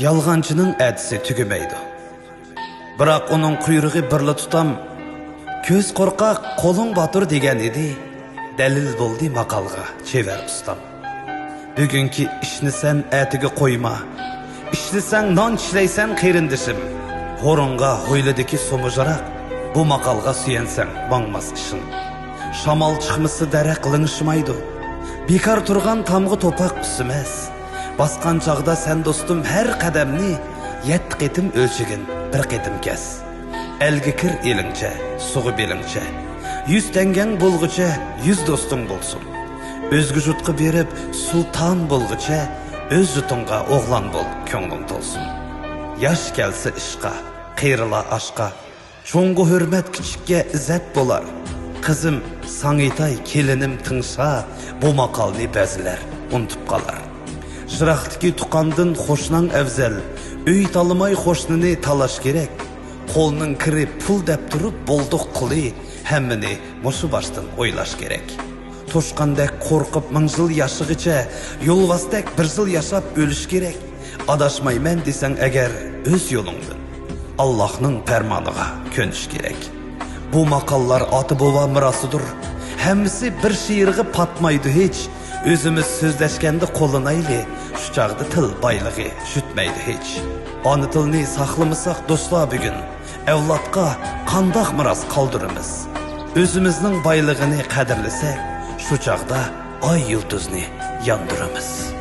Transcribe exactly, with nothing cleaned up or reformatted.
يالغانچىنىڭ ئەتىسى تۈگىمەيدۇ. بىراق ئۇنىڭ قۇيرۇقى بىرلا تۇتام. كۆز قورقاق، قولۇڭ باتۇر دېگەن ئىدى. دەلىل بولدى ماقالغا چېۋەر ئۇستام. بۈگۈنكى ئىشنى سەن ئەتىگە قويما. ئىشلىسەڭ نان چىشلەيسەن قېرىندىشىم. ھورۇنغا ھويلىدىكى سۇمۇژراق، بۇ ماقالغا سۈيەنسەڭ ماڭماس ئىشىڭ. شامال چىقمىسا دەرەخ لىڭشىمايدۇ. بىكار تۇرغان تامغا توپاق ئۈسمەس. باسقان چاغدا سەن دوستۇم ھەر قەدەمنى، يەتتە قېتىم ئۆلچىگىن، بىر قېتىم كەس. ئەلگە كىر ئېلىڭچە، سۇغا بېلىڭچە. يۈز تەڭگەڭ بولغۇچە يۈز دوستۇڭ بولسۇن. ئۆزگە يۇرتقا بېرىپ سۇلتان بولغۇچە، ئۆز يۇرتۇڭغا ئوغلان بول، كۆڭلۈڭ تولسۇن. ياش كەلسە ئىشقا، قېرىلار ئاشقا. چوڭغا ھۆرمەت، كىچىككە ئىززەت بولار. قىزىم، ساڭا ئېيتاي، كېلىنىم تىڭشا، بۇ ماقالنى بەزىلەر ئۇنتۇپ قالار. يىراقتىكى تۇغقاندىن قوشناڭ ئەۋزەل. ئۆي تالىماي قوشنىنى تالاش كېرەك. قولنىڭ كىرى پۇل دەپ تۇرۇپ بولدۇق قۇلى، ھەممىنى مۇشۇ باشتىن ئويلاش كېرەك. توشقاندەك قورقۇپ مىڭ يىل ياشىغىچە، يولۋاستەك بىر يىل ياشاپ ئۆلۈش كېرەك. ئاداشمايمەن دېسەڭ ئەگەر ئۆز يولۇڭدىن، ئاللاھنىڭ پەرمانىغا كۆنۈش كېرەك. بۇ ماقاللار ئاتا-بوۋا مىراسىدۇر. ھەممىسى بىر شېئىرغا پاتمايدۇ ھېچ. ئۆزىمىز سۆزلەشكەندە قوللىنايلى، شۇ چاغدا تىل بايلىقى چۈشمەيدۇ ھېچ. ئانا تىلنى ساقلىمىساق دوستلار بۈگۈن، ئەۋلادقا قانداق مىراس قالدۇرىمىز؟ ئۆزىمىزنىڭ بايلىقىنى قەدىرلىسەك، شۇ چاغدا ئاي يۇلتۇزنى ياندۇرىمىز.